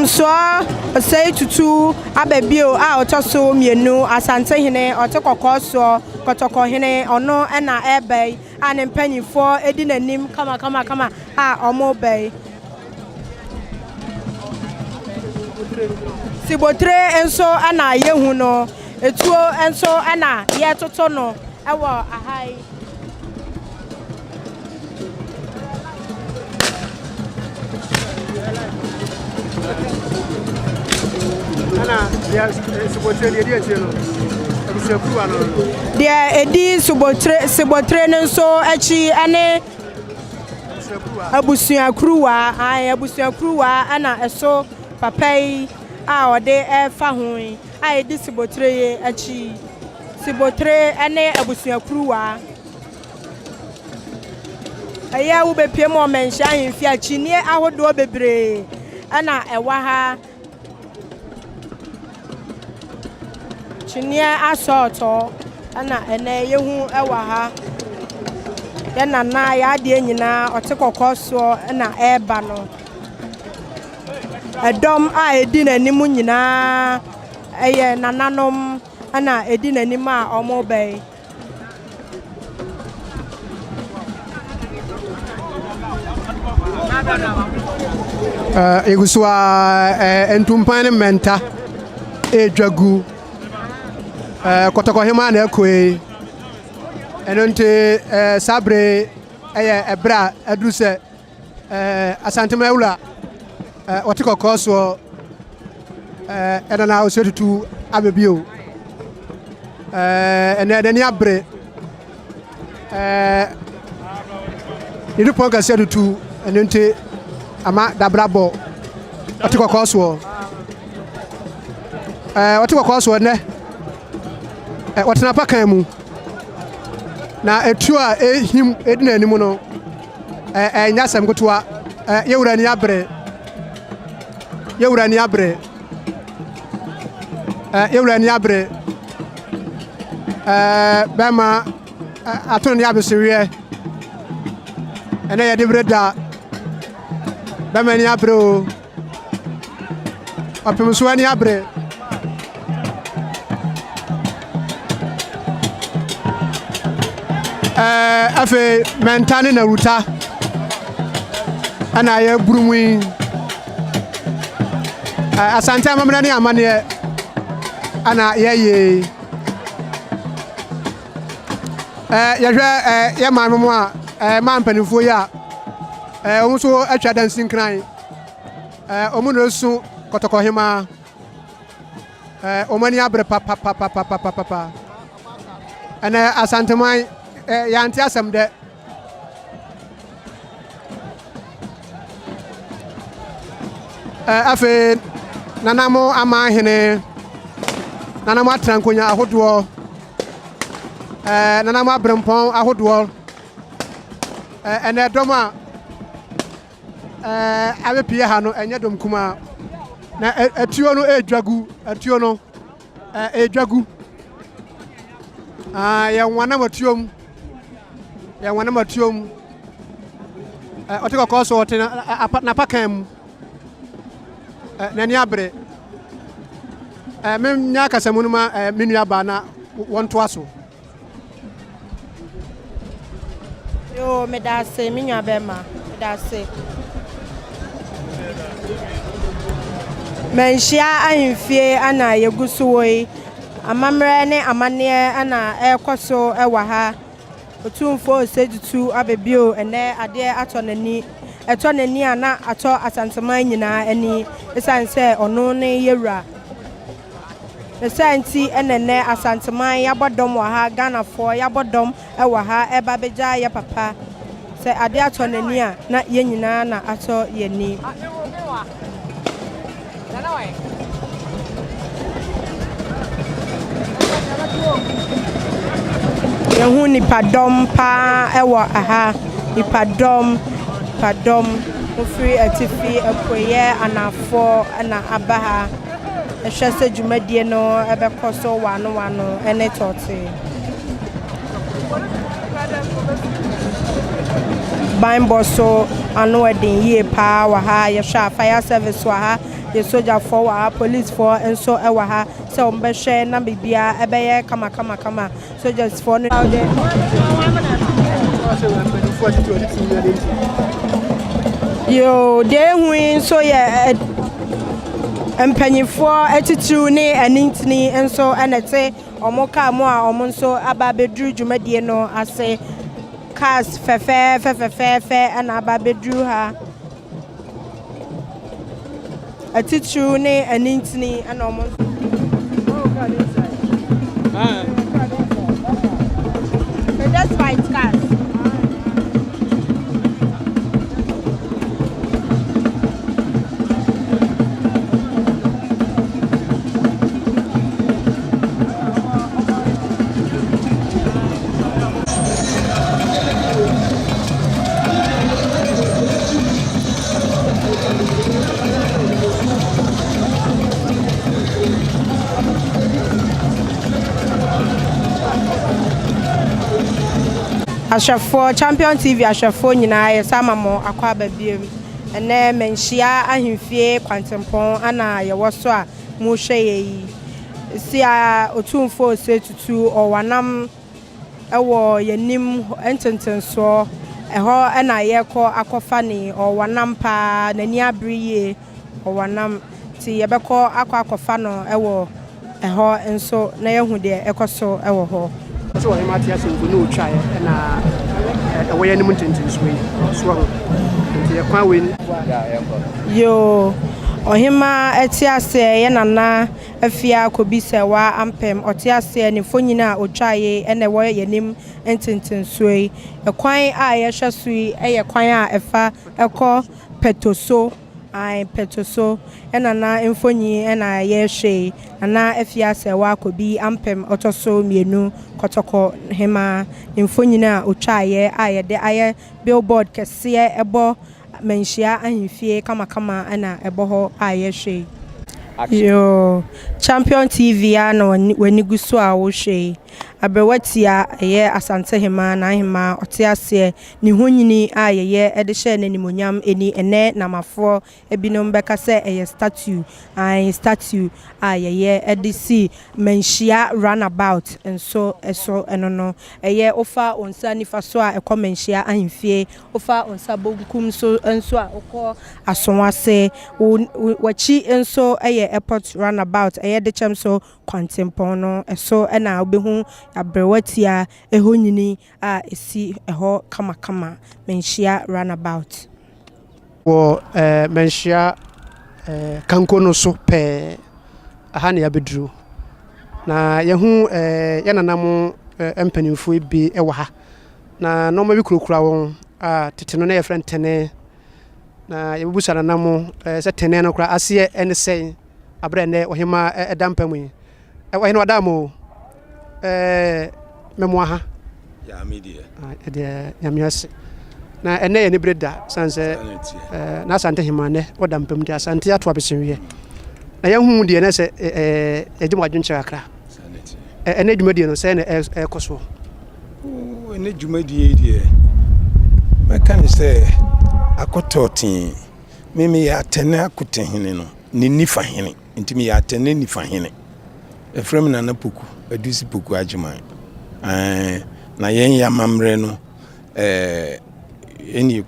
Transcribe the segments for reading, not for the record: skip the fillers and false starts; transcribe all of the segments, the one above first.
Ɔpemsoɔ Osei Tutu aba bio a ɔtɔ so mmienu, Asantehene, ɔte kɔkɔɔ soɔ, Kɔtɔkɔhene, ɔno na ɛreba yi a ne mpanimfoɔ di n'anim kamakamakama a wɔreba yi. Sibotire nso na yɛhu no, etuo nso na yɛretoto no wɔ ha yi. Deɛ ɛdi subotire subotire no nso akyi ne abusua kuruwa ae abusua kuruwa na ɛso papa yi a ɔde refa ho yi a ɛdi subotire yi akyi. Subotire ne abusua kuruwa. Ɛyɛ a wobɛpue mu wɔ Manhyia Ahemfie a, kyiniiɛ ahodoɔ bebree na ɛwɔ ha. Kyiniiɛ asɔɔtɔɔ na ɛnnɛ yɛhu wɔ ha. Yɛn nana, yɛn adeɛ nyinaa, ɔte kɔkɔɔ soɔ na ɛreba no. Ɛdɔm a ɛdi n'anim nyinaa yɛ nananom na ɛdi n'anim a wɔreba yi. Yɛgu so ara ntumpan ne mmɛnta retwa gu. Kɔtɔkɔhemaa na ɛkɔ yi. Ɛno nti saa bere yi yɛ ɛberɛ a aduru sɛ Asantema awura ɔte kɔkɔɔ soɔ ɛna na ɔsɛ tutu abɛ bio. Ɛnɛ n'ani abere. Ne dupɔn kɛseɛ tutu ɛno nti ama dabrabɔ ɔte kɔkɔɔ soɔ. Ɔte kɔkɔɔ soɔ nnɛ ɔtena apakan mu na etuo a ehim edi n'anim no. Ɛnyɛ asɛm ketewa. Yɛn wura ani abere. Yɛn wura ani abere. Yɛn wura ani abere. Bɛrima ato ne abeseweɛ. Ɛnɛ yɛde bere da. Bɛrima ani abere o. Ɔpem so ani abere. Ɛɛ afei mɛnta ne nawuta ɛna yɛburu mu yi. Ɛɛ Asante amammerɛ ne amanneɛ ɛna yɛyɛ yi. Ɛɛ yɛhwɛ ɛɛ yɛ maame mu a ɛɛ maa mpanimfoɔ yi a ɛɛ wɔn nso atwa dansinkran. Ɛɛ wɔn na esu kɔtɔkɔhemaa. Ɛɛ wɔn ani abere papapapapapapa. Ɛnɛ Asanteman ɛɛ yɛante asɛm dɛ. Ɛɛ afei nana mo amanhene, nana mo atena nkonnwa ahodoɔ, ɛɛ nana mo aberempɔn ahodoɔ. Ɛɛ ɛnɛ dɔm a. Ɛɛ abɛpue ha no, ɛnyɛ dɔm kumaa. Na atuo no ɛredwa gu, atuo no ɛredwa gu. Ah, yɛnwanam atuo mu. Yɛnwanam atuo mu. Ɔte kɔkɔɔ so, ɔte n'apakan mu. N'ani abere. Menya akasamu no ma me nuabaa na wɔntoa so. Yoo medase me nua bɛma medase. Manhyia ahemfie ana yɛgu so wɔ yi. Amammerɛ ne amanneɛ ana ɛrekɔ so wɔ ha. Otumfoɔ Osei Tutu aba bio ɛnnɛ adeɛ atɔ n'ani. Ɛtɔ n'ani a na atɔ Asanteman nyinaa ani ɛsiane sɛ ɔno ne yɛwura. Ne saa nti na nnɛ Asanteman yɛabɔ dɔm wɔ ha, Ghanafoɔ yɛabɔ dɔm wɔ ha reba abɛgya yɛ papa. Sɛ adeɛ atɔ n'ani a, na yɛn nyinaa na atɔ yɛn ani. Yɛhu nnipadɔm pa ara wɔ ha. Nnipadɔm, nnipadɔm. Wɔfiri atifi, apueeɛ, anaafoɔ na aba ha. Hwɛ sɛ dwumadie no bɛkɔ so wano wano ne tɔɔtee. Banbɔ so ano ɛden yie paa wɔ ha. Yɛhwɛ a fire service wɔ ha. Yɛ sogyafoɔ wɔ ha, policefoɔ nso wɔ ha sɛ wɔn bɛhwɛ na biribiara ɛbɛyɛ kamakamakama. Sogyasfoɔ no. Yoo, deɛ ehu yi nso yɛ mpanyinfoɔ atitiriw ne anintini nso na ɛte wɔn kaa mu a wɔn nso aba abɛduru dwumadie no ase. Cars fɛfɛɛfɛ fɛfɛɛfɛ na aba abɛduru ha. Atitiriw ne anintini na wɔn nso. Just fight cars. Ahwɛfoɔ Champion TV ahwɛfoɔ nyinaa yɛsan ama mo akɔ aba biom. Ɛnɛ Manhyia ahemfie kwantempɔn ana yɛwɔ so a mohwɛ yɛ yi. Si a Otumfoɔ Osei Tutu ɔwanam wɔ yɛn anim ntentensoɔ. Ɛhɔ na yɛrekɔ akɔfa ne ɔwanam paa, n'ani abere yie, ɔwanam. Nti yɛbɛkɔ akɔ akɔfa no wɔ ɛhɔ nso na yɛahu deɛ ɛkɔ so wɔ hɔ. Sɛ ɔhema te ase mfoni a ɔtwaeɛ ɛna ɛwɔ yɛn anim ntentensoɔ yi so ho nti ɛkwan wei Yoo, ɔhema te aseɛ yɛ nana Afia Kobisa wa ampem ɔte aseɛ ne mfonyin a otwae yi na ɛwɔ yɛnim ntentensoɔ yi. Ɛkwan a yɛhwɛ so yi yɛ kwan a ɛfa kɔ Pɛtoso, ae Pɛtoso ɛna na mfonyin na yɛhwɛ yi. Nana Afia Sɛwa Kobi ampem ɔtɔ so mienu Kɔtɔkɔ hemaa ne mfonyin a otwaeɛ a yɛde ayɛ billboard kɛseɛ ɛbɔ Manhyia ahemfie kamakama na ɛbɔ hɔ a yɛhwɛ yi. Yoo, Champion TV ara na w'ani gu so a wohwɛ yi. Aberewa Tia, ɛyɛ Asantehemaa, n'ahemaa, ɔte aseɛ, ne honyini a yɛyɛ de hyɛɛ no animuonyam ɛni, ɛnnɛ Namafoɔ binom bɛka sɛ ɛyɛ statue, ae, statue a yɛyɛ de si Manhyia runabout nso so ɛno no, ɛyɛ wofa wo nsa nifa so a ɛkɔ Manhyia ahemfie, Wofa wo nsa bonkum so nso a wokɔ Asonwase. Wo w'akyi nso yɛ Airport runabout, ɛyɛ Dekyɛm so kwantempɔn no so na wobɛhu Aberewatia ɛhɔnyini a ɛsi hɔ kamakama, Manhyia runabout. Wɔ Manhyia kanko no so pɛɛ, aha na yɛabɛduru. Na yɛahu yɛn nananom mpanimfoɔ bi wɔ ha. Na nnoɔma bi kurakura wɔn a tete no na yɛfrɛ no tɛnɛ. Na yɛbɛbusa nana mo sɛ tɛnɛ no koraa aseɛ ne sɛn aberɛ nnɛ ɔhemaa ɛda mpa mu yi. Ɔhene wada mo o. Mɛmoa ha. Ya me deɛ. Ɛdeɛ nyame ase. Na ɛnɛ yɛ ne bere da sane sɛ na Asante hemaa nnɛ ɔda mpa mu nti Asante ato abesenweɛ. Na yɛhu deɛ na sɛ yɛgye mo adwenkyerɛ kakra. Ɛnɛ dwumadie no sɛn na ɛrekɔ soɔ? Ɛnɛ dwumadie yi deɛ mɛka ne sɛ akɔtɔ tee. Me meyɛ Atɛne Akotehene no ne nifa hene nti meyɛ Atɛne nifa hene. Ɛfrɛ me Nana Poku, Adusi Poku Agyeman. Ɛɛ, na yɛn yɛ amammerɛ no ɛɛ ɛne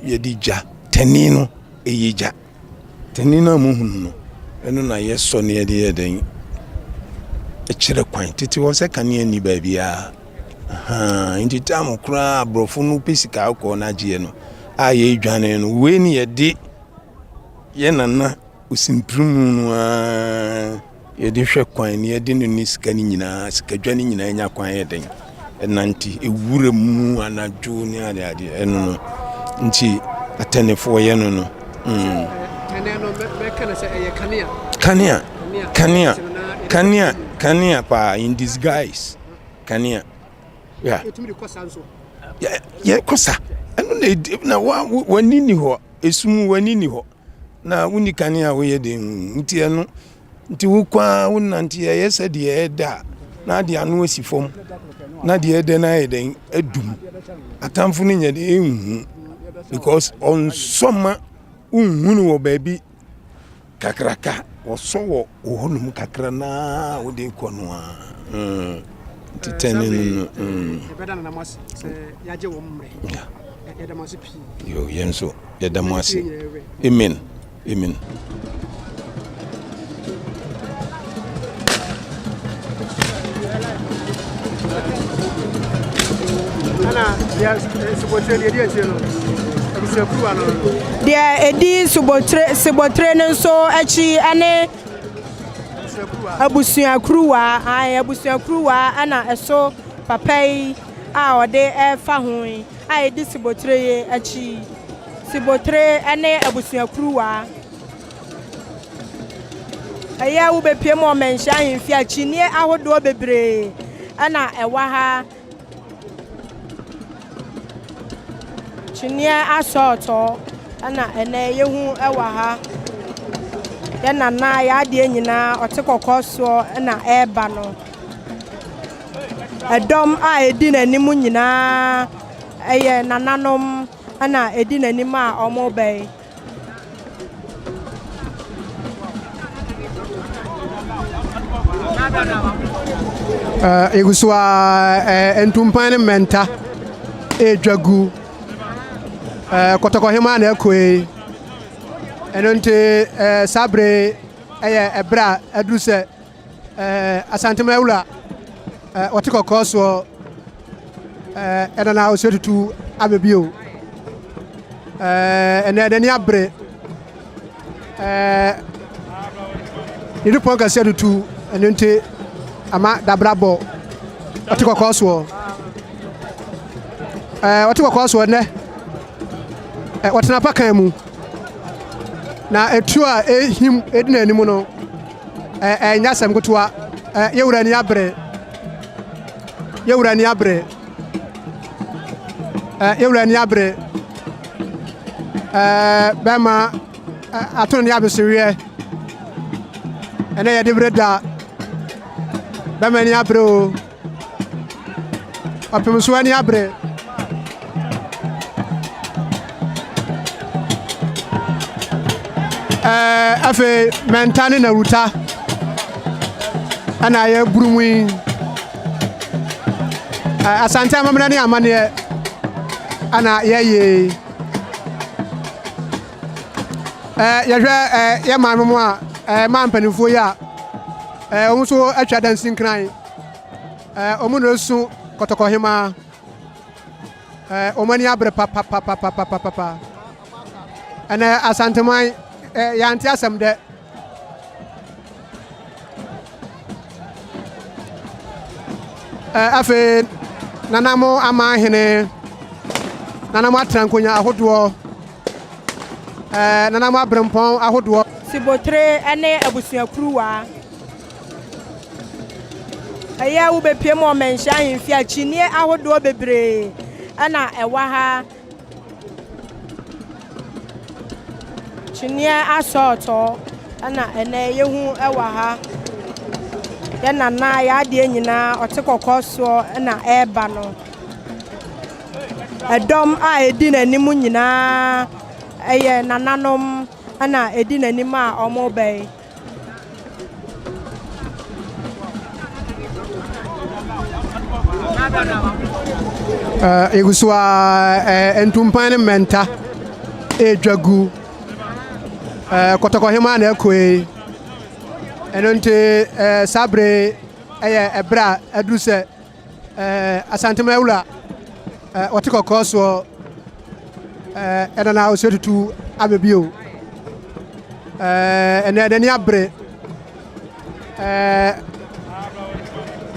yɛde gya tɛne no ɛyɛ gya. Tɛnee no a mohunu no, ɛno na yɛsɔ na yɛde yɛ dɛn? Ɛkyerɛ kwan. Tete hɔ sɛ kanea nni baabiara. Ahaa, nti tam koraa aborɔfo no pɛ sika akɔɔ no agyeɛ no a yɛredwane no, wei ne yɛde yɛ nana osimpirimu no ara Yɛde hwɛ kwan na yɛde no ne sika no nyinaa, sikadwa no nyinaa nya kwan yɛ dɛn ɛnante ewura mu anadwo ne ade ade ɛno no nti atɛnefoɔ yɛ no no. Mm. Kanea, kanea, kanea, kanea paa in disguise kanea. Yeah. Yɛkɔ sa ɛno na ɛdi na w'ani ni hɔ esum w'ani ni hɔ. Na wonni kanea a woyɛ den hu nti ɛno nti wokɔ ara wonante ɛyɛ sɛ deɛ ɛda a na ade ano asi fam na deɛ ɛdɛ no ayɛ dɛn adum atamfo no nyɛ de ɛnhu because ɔnsɔ ma wonhu no wɔ baabi. Kakraka, wɔsɔ wɔ wɔ hɔnom kakra na wode kɔ no a. Mm. Nti tɛne no no. Mm. Yɛbɛda nana mo ase sɛ yɛagye wɔn mmerɛ. Yɛda mo ase pii. Yo, yɛn nso yɛda mo ase. Amen. Amen. Deɛ ɛdi subotire subotire no nso akyi ne abusuakuruwa ae abusuakuruwa na ɛso papa yi a ɔde refa ho yi a ɛdi subotire yi akyi. Subotire ne abusuakuruwa. Ɛyɛ a wobɛpue mu wɔ Manhyia Ahemfie a kyiniiɛ ahodoɔ bebree na ɛwɔ ha. Kyiniiɛ asɔɔtɔɔ na ɛnɛ yɛhu wɔ ha. Yɛn nana, yɛn adeɛ nyinaa ɔte kɔkɔɔ soɔ na ɛreba no. Ɛdɔm a ɛdi n'anim nyinaa ɛyɛ nananom na ɛdi n'anim a wɔreba yi. Yɛgu so ara ntumpan ne mmɛnta retwa gu. Kɔtɔkɔhemaa na ɛkɔ yi. Ɛno nti saa bere yi yɛ ɛberɛ a aduru sɛ Asantema awura ɔte kɔkɔɔ soɔ ɛna na ɔsɛ tutu abɛ bio. Ɛnɛ n'ani abere. Ne dupɔn kɛseɛ tutu ɛno nti ama dabra bɔ ɔte kɔkɔɔ soɔ. Ɔte kɔkɔɔ soɔ nnɛ ɔtena pakan mu na etuo a ehim edi n'anim no. Ɛnyɛ asɛm ketewa. Yɛn wura ani abere. Yɛn wura ani abere. Yɛn wura ani abere. Bɛrima ato ne abesereɛ. Ɛnɛ yɛde bere da. Bɛrima ani abere o. Ɔpem so ani abere. Ɛɛ afei mɛnta ne nawuta ɛna yɛburu mu yi. Ɛɛ Asante amammerɛ ne amanneɛ ɛna yɛyɛ yi. Ɛɛ yɛhwɛ ɛɛ yɛ maame mu a ɛɛ maa mpanimfoɔ yi a ɛɛ wɔn nso atwa dansinkran. Ɛɛ wɔn na esu kɔtɔkɔhemaa. Ɛɛ wɔn ani abere papapapapapapa. Ɛnɛ Asanteman ɛɛ yɛante asɛm dɛ. Ɛɛ afei nana mo amanhene, nana mo atena nkonnwa ahodoɔ, ɛɛ nana mo aberempɔn ahodoɔ. Sibotire ne abusuakuruwa. Ɛyɛ a wobɛpue mu wɔ Manhyia Ahemfie a kyiniiɛ ahodoɔ bebree na ɛwɔ ha. Kyiniiɛ asɔɔtɔɔ na ɛnɛ yɛhu wɔ ha. Yɛn nana, yɛn adeɛ nyinaa ɔte kɔkɔɔ soɔ na ɛreba no. Ɛdɔm a ɛdi n'anim nyinaa ɛyɛ nananom na ɛdi n'anim a wɔreba yi. Yɛgu so ara ntumpan ne mmɛnta retwa gu. Kɔtɔkɔhemaa na ɛkɔ yi. Ɛno nti saa bere yi yɛ ɛberɛ a aduru sɛ Asantema awura ɔte kɔkɔɔ soɔ ɛna na ɔsɛ tutu abɛ bio. Ɛnɛ n'ani abere.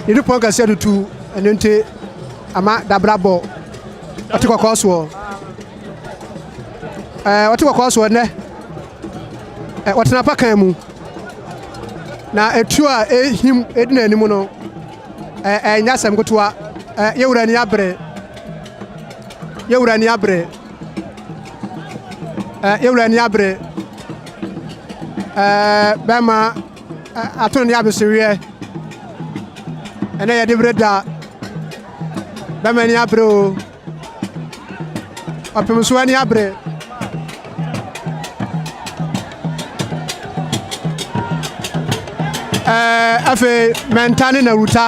Ne dupɔn kɛseɛ tutu ɛno nti ama dabra bɔ ɔte kɔkɔɔ soɔ. Ɔte kɔkɔɔ soɔ nnɛ ɔtena pakan mu na etuo a ehim edi n'anim no. Ɛnyɛ asɛm ketewa. Yɛn wura ani abere. Yɛn wura ani abere. Yɛn wura ani abere. Bɛrima ato ne abesereɛ. Ɛnɛ yɛde bere da. Bɛrima ani abere o. Ɔpem so ani abere. Ɛɛ afei Mɛnta ne Nawuta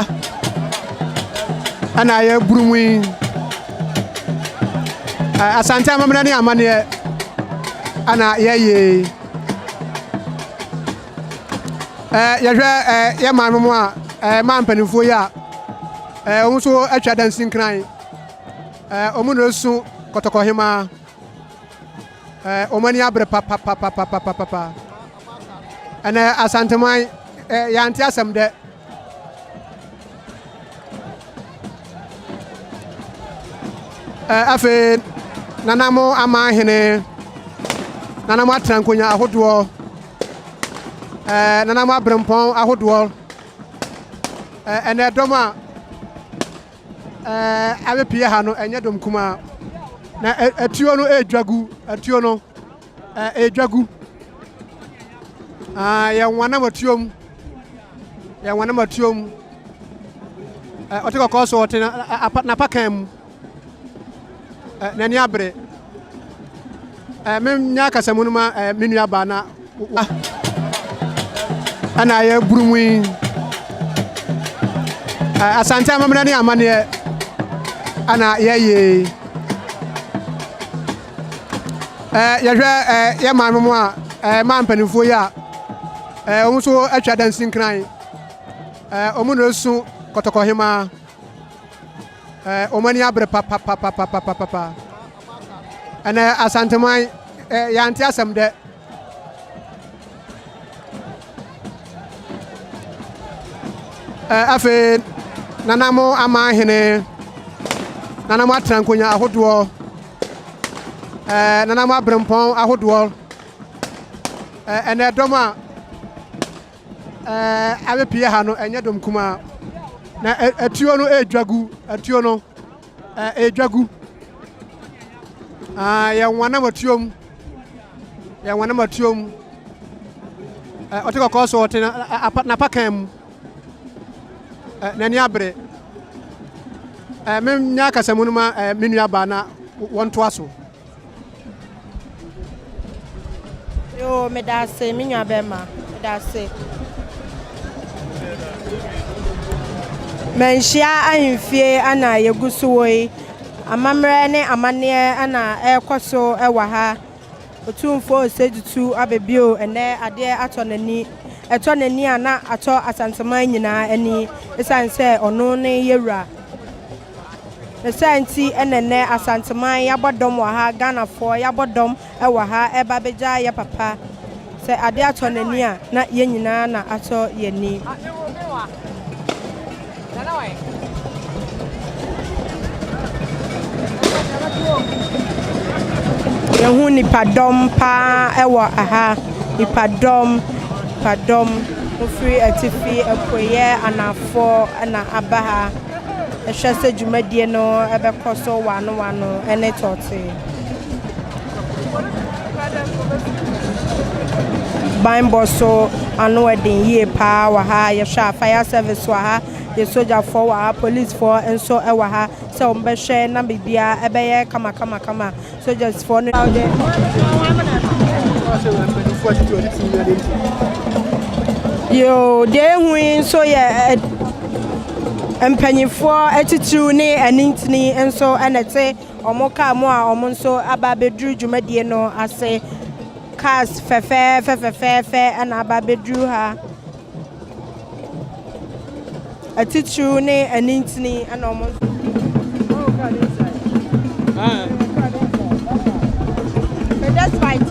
ɛna yɛburu mu yi. Ɛɛ Asante amammerɛ ne amanneɛ ɛna yɛyɛ yi. Ɛɛ yɛhwɛ ɛɛ yɛ maame mu a ɛɛ maa mpanimfoɔ yi a ɛɛ wɔn nso atwa dansinkran. Ɛɛ wɔn na esu kɔtɔkɔhemaa. Ɛɛ wɔn ani abere papapapapapapa. Ɛnɛ Asanteman ɛɛ yɛante asɛm dɛ. Ɛɛ afei nana mo amanhene, nana mo atena nkonya ahodoɔ, ɛɛ nana mo aberempɔn ahodoɔ. Ɛɛ ɛnɛ dɔm a Ɛɛ abɛpue ha no, ɛnyɛ dɔm kumaa. Na atuo no ɛredwa gu, atuo no ɛredwa gu. Ah, yɛnwanam atuo mu. Yɛnwanam atuo mu. Ɔte kɔkɔɔ so, ɔte n'apakan mu. N'ani abere. Menya akasamu no ma me nua baa na ɛna yɛburu mu yi. Asante amammerɛ ne amanneɛ ɛna yɛyɛ yi. Yɛhwɛ yɛ maame mu a maa mpanimfoɔ yi a wɔn nso atwa dansinkran. Wɔn na esu kɔtɔkɔhemaa. Wɔn ani abere papapapapapapa. Ɛnɛ Asanteman yɛante asɛm dɛ. Afei nana mo amanhene, nana mo atena nkonya ahodoɔ, nana mo aberempɔn ahodoɔ. Ɛnɛ dɔm a abɛpie ha no ɛnyɛ dɔm kumaa. Na atuo no ɛredwa gu, atuo no. Ɛredwa gu. Ah, yɛnwanam atuo mu. Yɛnwanam atuo mu. Ɔte kɔkɔɔ so, ɔte n'apakan mu. N'ani abere. Menya akasamu no ma me nua baa na wɔntoa so. Yoo medase me nua bɛma medase. Manhyia ahemfie ana yɛgu so wɔ yi. Amammerɛ ne amanneɛ ana ɛrekɔ so wɔ ha. Otumfoɔ Osei Tutu aba bio ɛnnɛ adeɛ atɔ n'ani. Ɛtɔ n'ani a na atɔ Asanteman nyinaa ani ɛsiane sɛ ɔno ne yɛwura. Ne saa nti na nnɛ Asanteman yɛabɔ dɔm wɔ ha, Ghanafoɔ yɛabɔ dɔm wɔ ha reba abɛgya yɛ papa. Sɛ adeɛ atɔ n'ani a, na yɛn nyinaa na atɔ yɛn ani. Yɛhu nnipadɔm pa ara wɔ ha. Nnipadɔm, nnipadɔm. Wɔfiri atifi, apueeɛ, anaafoɔ na aba ha. Hwɛ sɛ dwumadie no bɛkɔ so wano wano ne tɔɔtee. Banbɔ so ano ɛden yie paa wɔ ha. Yɛhwɛ a fire service wɔ ha, yɛ sogyafoɔ wɔ ha, policefoɔ nso wɔ ha sɛ wɔn bɛhwɛ na biribiara ɛbɛyɛ kama kama kama. Sogyasfoɔ no. Yoo, deɛ ehu yi nso yɛ mpanyinfoɔ atitiriw ne anintini nso na ɛte wɔn kaa mu a wɔn nso aba abɛduru dwumadie no ase. Cars fɛfɛɛfɛ fɛfɛɛfɛ na aba abɛduru ha. Atitiriw ne anintini na wɔn nso. Despite.